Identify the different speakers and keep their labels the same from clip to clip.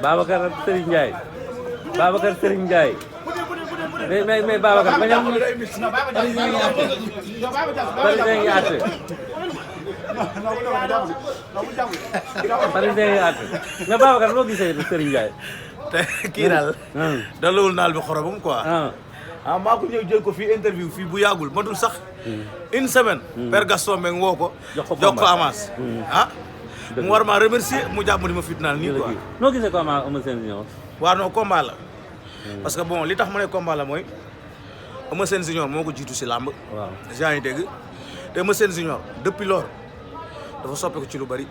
Speaker 1: Babacar ak Serigne Ndiaye Babacar Serigne Ndiaye mais Babacar bañ a parisien yi àtte parisien yi àtte mais Babacar loo gisee Serigne Ndiaye
Speaker 2: te kii daal dalawul naal bi xoromam quoi maa ko ñëw jël ko fii interview fii bu yàggul matul sax une semaine Père Gaston Mbengue woo ko jox ko avance mu war maa remercier mu jàpp ni ma fitnaal nii quoi
Speaker 1: noo gisee combat Eumeu Sène Junior
Speaker 2: waaw non combat la parce que bon li tax ma ne combat la mooy Eumeu Sène Junior moo ko jiitu si làmb
Speaker 1: waaw
Speaker 2: yaa ngi dégg te Eumeu Sène Junior depuis lors dafa soppeeku ci lu bari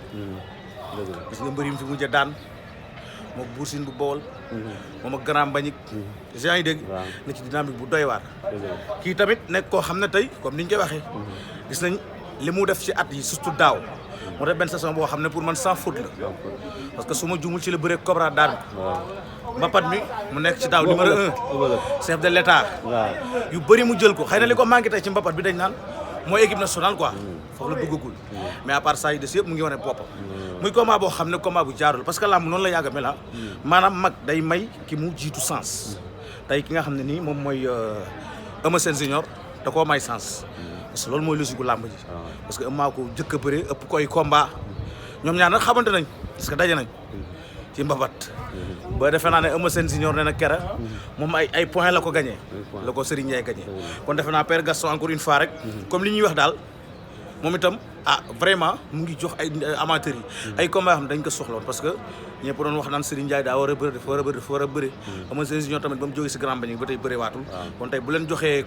Speaker 2: gis nga mbëri mi fi mujj a daan moom Bour Sine bu Bawol moom ak Grand Mbagnick yaa ngi dégg na ci dynamique bu doy waar kii tamit nekk koo xam ne tey comme ni ñu koy waxee gis nañ li mu def ci at yi surtout daaw moo def benn saison boo xam ne pour man sans faute la parce que su ma jumul ci la bëree Cobra daan mbapat mi mu nekk ci daaw numéro 1 chef de l'état yu bëri mu jël ko xëy na li ko manqué tey ci mbapat bi dañ naan mooy équipe nationale quoi foofu la duggagul mais à part ça yi des yëpp mu ngi wane boppam muy combat boo xam ne combat bu jaarul parce que làmb noonu la yàgg a mel maanaam mag day may ki mu jiitu sens tey ki nga xam ne nii moom mooy Eumeu Sène Junior da koo may sens parce que loolu mooy logique gu làmb ji parce que ëmmaa ko jëkk a bëree ëpp koy combat ñoom ñaar nag xamante nañ parce que daje nañ ci mbabat ba defe naa ne Eumeu Sène Junior ne na kera moom ay point la ko gagné la ko Serigne Ndiaye gagné kon defe naa Père Gaston encore une fois rek comme li ñuy wax daal moom itam vraiment mu ngi jox ay amateurs yi ay combat yoo xam ne dañ ko soxla woon parce que ñëpp doon wax naan Serigne Ndiaye daa war a bëri dafa war a bëri Eumeu Sène Junior tamit ba mu jógee si Grand Mbagnick ba tey bëri waatul kon tey bu leen joxee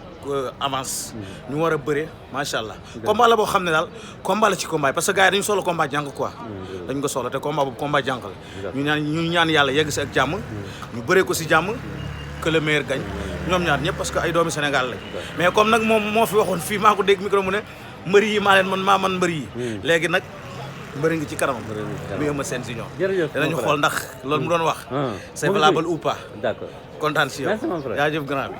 Speaker 2: avance ñu war a bëri macha allah combat la boo xam ne daal combat la ci combat yi parce que gars yi dañu soxla combat jànk quoi dañ ko soxla te combat boobu combat jànk la ñu ñaan yàlla yegg si ak jàmm ñu bëree ko si jàmm que le meilleur gagne ñoom ñaar ñëpp parce que ay doomi Sénégal lañ mais comme nag moom moo fi waxoon fii maa ko dégg micro mu ne mbëri yi maa leen man mbëri yi léegi nag mbëri ngi ci kanamam muy Eumeu Sène Junior dinañu xool ndax loolu mu doon wax c'est valable ou pas
Speaker 1: d'accord
Speaker 2: kontaan si yow jaajëf grand bi